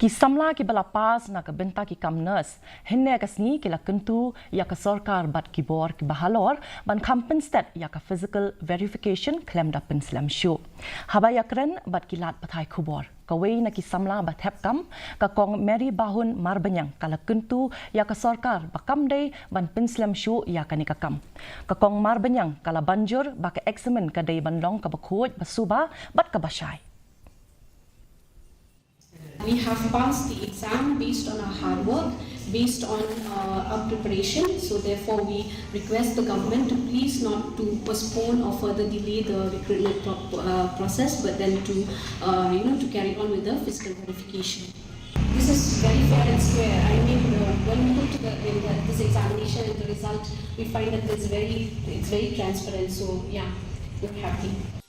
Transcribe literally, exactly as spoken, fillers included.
Ki samla kiba la pass na ka bynta ki kam nurse hynne ka sngi ki la kyntu ïa ka sorkar bad ki bor kiba halor ban kham pynstet ïa ka physical verification khlem da pynslem shuh. Haba ïakren bad ki lad pathai khubor, kawei na ki samla ba thep kam, ka Kong Mary Bahun Marbaniang, ka la kyntu ïa ka sorkar ba kam dei ban pynslem shuh ïa kane ka kam. Ka Kong Marbaniang ka la ban jur ba ka eksamin ka dei ban long kaba khuid, ba suba bad kaba shai. We have passed the exam based on our hard work, based on uh, our preparation. So therefore, we request the government to please not to postpone or further delay the recruitment pro- uh, process, but then to uh, you know to carry on with the physical verification. This is very fair and square. I mean, uh, when we go to the, in the this examination and the result, we find that it's very it's very transparent. So yeah, we're happy.